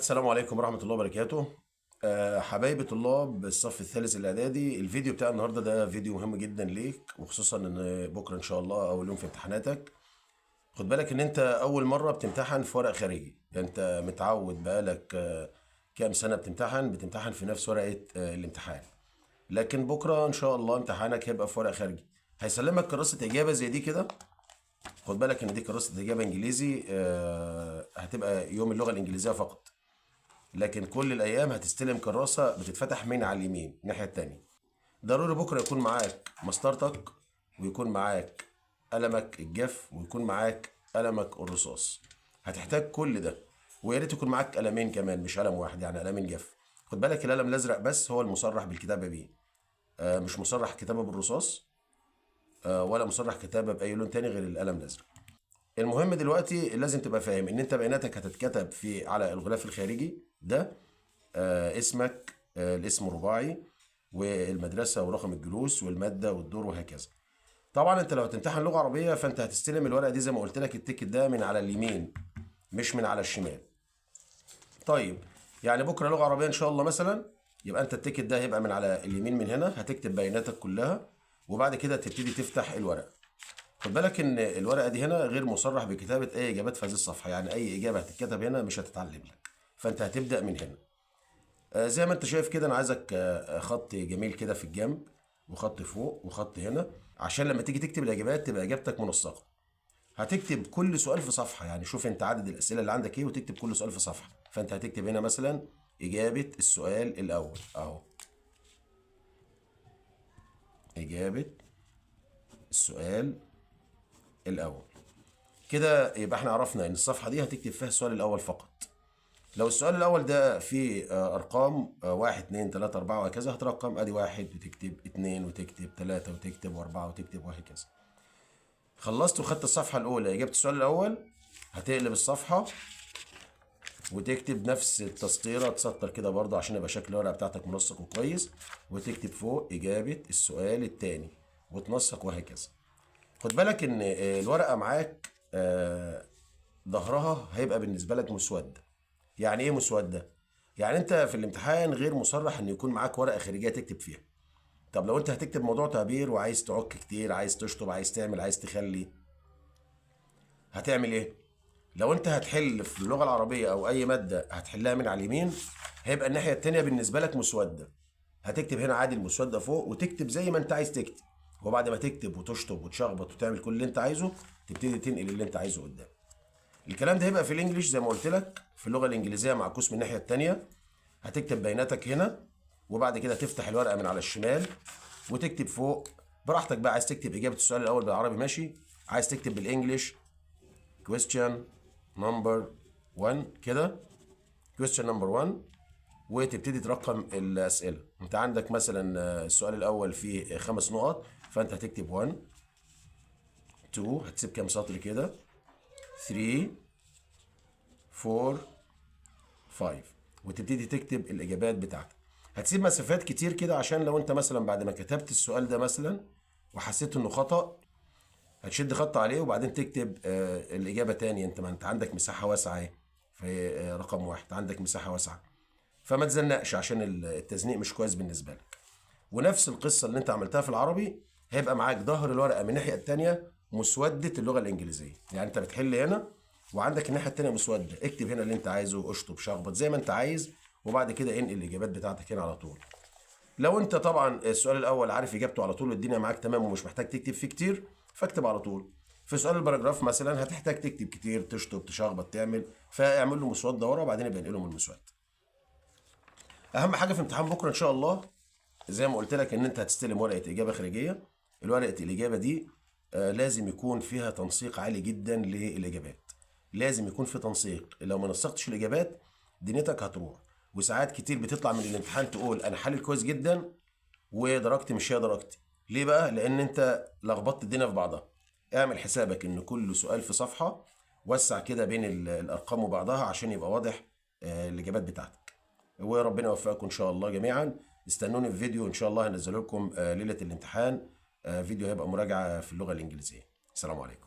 السلام عليكم ورحمة الله وبركاته. حبايبي طلاب الصف الثالث الإعدادي، الفيديو بتاع النهاردة ده فيديو مهم جدا ليك، وخصوصا إن بكرة إن شاء الله أول يوم في امتحاناتك. خد بالك إن أنت أول مرة بتمتحن في ورق خارجي، يعني أنت متعود بقالك كام سنة بتمتحن في نفس ورقة الامتحان، لكن بكرة إن شاء الله امتحانك هيبقى في ورق خارجي. هيسلمك كراسة إجابة زي دي كده. خد بالك إن دي كراسة إجابة إنجليزي، هتبقى يوم اللغة الإنجليزية فقط، لكن كل الايام هتستلم كراسة بتتفتح من على اليمين الناحية التانية. ضروري بكره يكون معاك مسطرتك، ويكون معاك قلمك الجاف، ويكون معاك قلمك الرصاص. هتحتاج كل ده، ويا ريت يكون معاك قلمين كمان، مش قلم واحد، يعني قلمين جاف. خد بالك القلم الازرق بس هو المصرح بالكتابة بيه، مش مصرح كتابه بالرصاص، ولا مصرح كتابه باي لون تاني غير القلم الازرق. المهم دلوقتي لازم تبقى فاهم ان انت بياناتك هتتكتب في على الغلاف الخارجي ده، اسمك، الاسم الرباعي والمدرسة ورقم الجلوس والمادة والدور وهكذا. طبعا انت لو هتمتحن لغة عربية فانت هتستلم الورقة دي زي ما قلت لك، ال ticket ده من على اليمين مش من على الشمال. طيب يعني بكرة لغة عربية ان شاء الله مثلا، يبقى انت ال ticket ده هيبقى من على اليمين من هنا، هتكتب بياناتك كلها وبعد كده تبتدي تفتح الورقة. خد بالك ان الورقة دي هنا غير مصرح بكتابه اي اجابات في هذه الصفحة، يعني اي اجابه هتتكتب هنا مش هتتعلم لك، فانت هتبدا من هنا. زي ما انت شايف كده، انا عايزك خط جميل كده في الجنب، وخط فوق، وخط هنا، عشان لما تيجي تكتب الاجابات تبقى اجابتك منسقة. هتكتب كل سؤال في صفحة، يعني شوف انت عدد الاسئلة اللي عندك ايه وتكتب كل سؤال في صفحة. فانت هتكتب هنا مثلا اجابه السؤال الاول اهو، اجابه السؤال الاول كده. يبقى احنا عرفنا ان الصفحة دي هتكتب فيها السؤال الاول فقط. لو السؤال الاول ده فيه ارقام، 1 2 3 4 وهكذا، هترقم ادي 1 وتكتب 2 وتكتب 3 وتكتب 4 وتكتب وهكذا. خلصت وخدت الصفحة الاولى اجابه السؤال الاول، هتقلب الصفحة وتكتب نفس التسطيره، تسطر كده برضه عشان يبقى شكل الورقة بتاعتك منسق وكويس، وتكتب فوق اجابه السؤال الثاني وتنسق وهكذا. خد بالك ان الورقة معاك، ظهرها هيبقى بالنسبة لك مسودة. يعني ايه مسودة؟ يعني انت في الامتحان غير مصرح ان يكون معاك ورقة خارجية تكتب فيها. طب لو انت هتكتب موضوع تعبير وعايز تعك كتير، عايز تشطب، عايز تعمل، عايز تخلي، هتعمل ايه؟ لو انت هتحل في اللغة العربية او اي مادة هتحلها من على اليمين، هيبقى الناحية التانية بالنسبة لك مسودة. هتكتب هنا عادي المسوده فوق، وتكتب زي ما انت عايز تكتب، وبعد ما تكتب وتشطب وتشخبط وتعمل كل اللي انت عايزه، تبتدي تنقل اللي انت عايزه قدام. الكلام ده هيبقى في ال English زي ما قلت لك، في اللغة الانجليزية معكوس من الناحية التانية. هتكتب بياناتك هنا، وبعد كده تفتح الورقة من على الشمال وتكتب فوق براحتك بقى. عايز تكتب اجابه السؤال الاول بالعربي ماشي، عايز تكتب بال English question number 1 كده، question number 1، وتبتدي ترقم الاسئلة. انت عندك مثلا السؤال الاول فيه 5 نقط، فانت هتكتب 1 2، هتسيب كام سطر كده، 3 4 5، وتبتدي تكتب الاجابات بتاعتك. هتسيب مسافات كتير كده عشان لو انت مثلا بعد ما كتبت السؤال ده مثلا وحسيت انه خطأ، هتشد خط عليه وبعدين تكتب الاجابة تاني. انت ما انت عندك مساحة واسعة اهي في رقم 1، عندك مساحة واسعة، فما تزنقش عشان التزنيق مش كويس بالنسبة لك. ونفس القصة اللي انت عملتها في العربي، هيبقى معاك ظهر الورقة من الناحية التانية مسودة اللغة الانجليزية. يعني انت بتحل هنا وعندك الناحية التانية مسودة، اكتب هنا اللي انت عايزه، اشطب شخبط زي ما انت عايز، وبعد كده انقل الاجابات بتاعتك هنا على طول. لو انت طبعا السؤال الاول عارف اجابته على طول والدنيا معاك تمام ومش محتاج تكتب فيه كتير، فاكتب على طول. في سؤال ال paragraph مثلا هتحتاج تكتب كتير، تشطب تشخبط تعمل، فاعمل له مسودة ورا وبعدين يبقى انقله من المسوده. اهم حاجة في امتحان بكره ان شاء الله زي ما قلت لك ان انت هتستلم ورقة اجابه خارجية. الورقة الاجابة دي لازم يكون فيها تنسيق عالي جدا للاجابات، لازم يكون في تنسيق. لو ما نسقتش الاجابات دنيتك هتروح. وساعات كتير بتطلع من الامتحان تقول انا حلل كويس جدا ودرجتي مش هي درجتي. ليه بقى؟ لان انت لخبطت الدنيا في بعضها. اعمل حسابك ان كل سؤال في صفحة، وسع كده بين الارقام وبعضها عشان يبقى واضح الاجابات بتاعتك. وربنا يوفقكم ان شاء الله جميعا. استنوني في فيديو ان شاء الله هنزله لكم ليلة الامتحان، فيديو هيبقى مراجعه في اللغة الانجليزية. السلام عليكم.